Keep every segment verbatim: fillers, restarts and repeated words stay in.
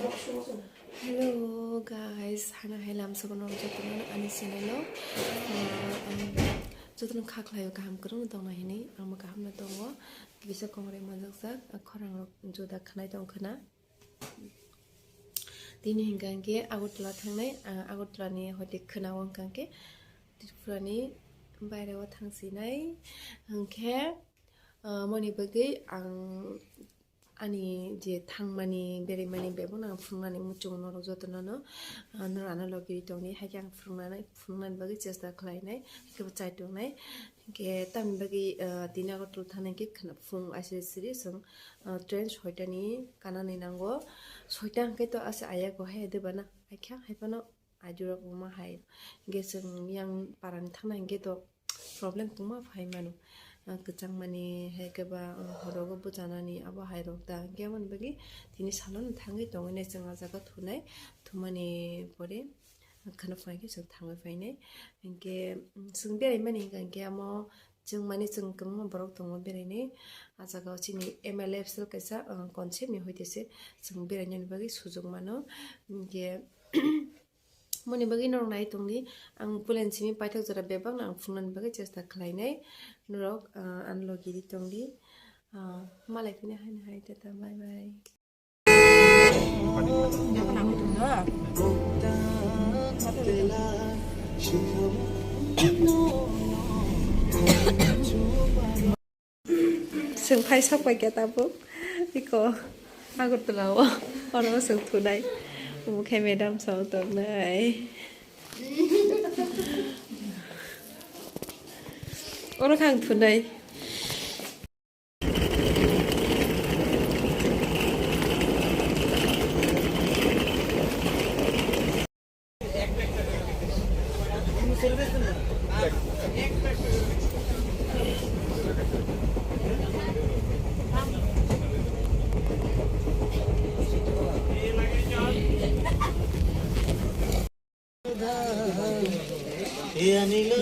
Hello guys, hana hai lam sabon rok jotono ani channel o, ah, um, jotono kha khlaio kaham kwrwng tongna hinwi ang bo kaham no tongo. Kisa kongrai manjakjak, ah, khorang rok joda khwnai tong khwna. Tini hinkha hinkhe Agartala thangnai, ah, Agartala ni hoite khwna o hinkha hinkhe Tripura ni baire o thangsinai hinkhe, ah, moni bagwi ang ani je thangmani, beraimani bebakno ang phunuknani muchungo norok jotono no, ah, norok ano logi tongdi, haikhe ang phunuknani, phunuknani bagwi chesta khlainai, haikhe bo chai tongnai. Hinkhe tamni bagwi, ah, tini Agartala thangna hinkhe khwna phung asiri siri chwng, ah, train soitani kanani nango. Soita hinkhe to ase ayago hai debana, aikha hai phano ajurok wngma hai. Hinkhe chwng yang parani thangna hinkhe to problem tongma phai mano. Ah, kwchangmani hai khe ba, ah, horogo bwchanani abo hai rok da. Hinkhe aboni bagwi tini salono thangwi tongwi nai chwng ah jaga thunai. Thumani pore khwna phai khe chwng thangwi phainai. Hinkhe, mm, chwng beraimani hinkha hinkhe amo chwng mani chwng kwbangma borok tongo berainai. Ah jaga o chini M L A official kaisa, ah, concept ni hoite se chwng berainani bagwi sujok mano. Hinkhe, moni bagwi norok nai tongdi, ang pulen simi paithak jora bebak no ang phunuknani bagwi chesta khlainai. Norok, ah, ano logi di tongdi. Ah, malai phini haino hai, tata, bye bye. Chwng phai sok pai khe tabuk iko Agartala o, oro chwng thunai. Omo khe madam song tongnai. Oro khe ang thunai.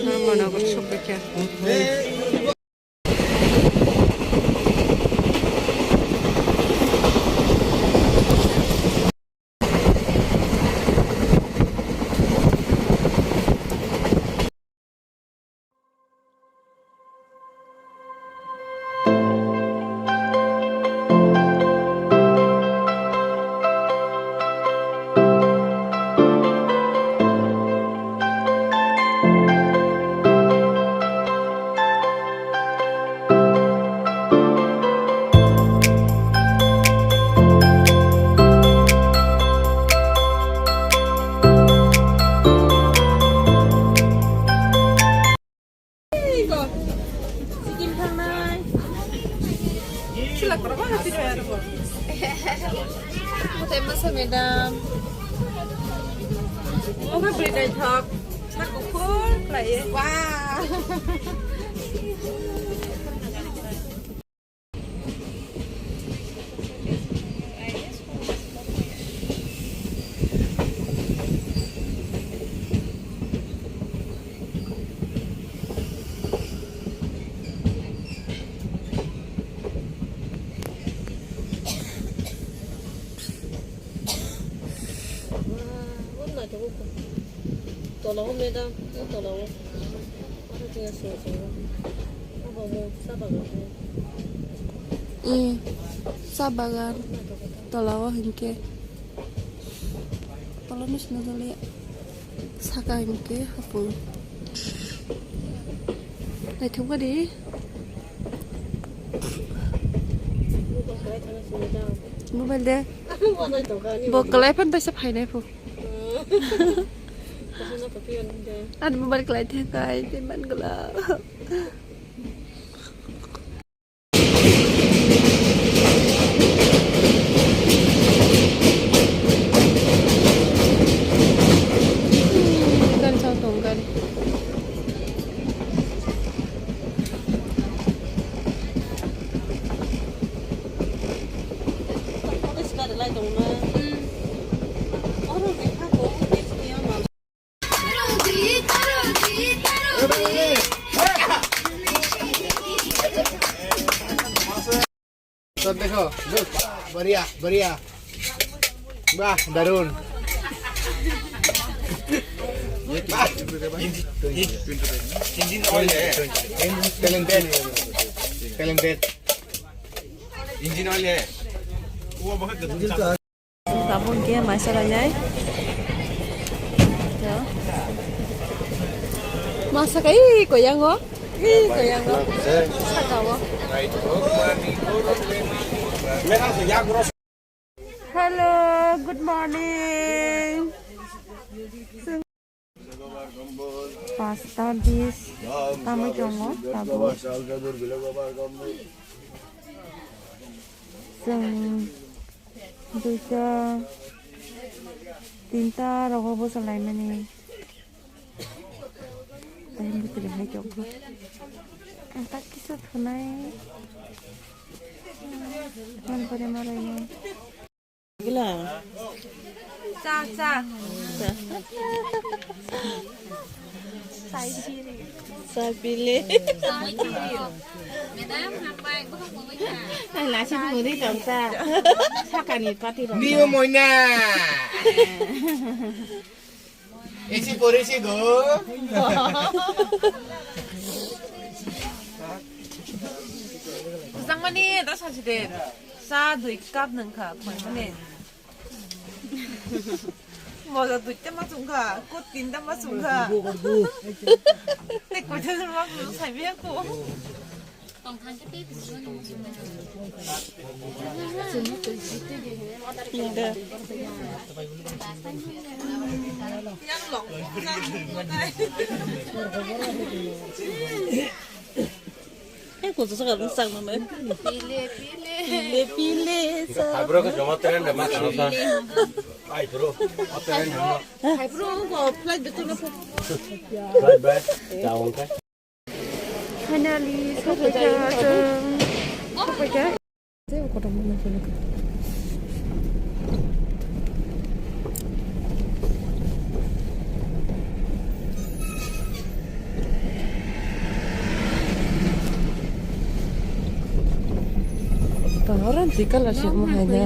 Dharmanagar sokphaikha. Sikkim thangnai. Sila korokma hati roi aro bo. Motai masa madam. Omo bwrwi naithok. Sak kuphur khlaiwi. Wow. Tola o madam, tola o. Aro tiya sini sini. Abo mo sa bagan. Eh, sa bagan. Tola o hinkhe. Tola ni sini jali. Saka hinkhe hapung. Naithok badi. Mobile de. Bo kwlai phan taisa phainai phu. Ani mobile kwlai thangkai tei man gula. Gari chao tong gari. तो देखो, look, बढ़िया, बढ़िया। Bah, darun. Bah, engine oil hai. Talented. Talented. Engine oil hai. Tabuk khe maisa lainai. Masa kai koyango. Ih, koyango. Sakao. Hello, good morning. Pasta bis tamwi tongo tabuk. Chwng duita, tinta rogo bwsa laimani. Tei bwtwrwi hai tongo. Ang tak kisa thunai. Man pore ma lainai. Gila. Cha, cha. Cha. Chai pili. Chai pili. Nasi muri tong cha. Sakani pati rong. Niyo moina. Isi pore si go. Kwchangmani da sachi de. Sa dui cup nang kha, khoi mani. Moja dui ta ma chung kha, ko tin ta ma chung kha. Te ko ta ma chung sai me ko. Yang long. Eh, kung sa ka rung sang na mai. Pile, pile. Pile, pile, sa. Hai bro, ka jama tren de mas sa. Hai bro, tren de mas. Hai bro, ko flight betul na po. Bye bye. Jawang ka. Finally, sophai kha chwng. Sophai kha. Tang orange color se mo hai na.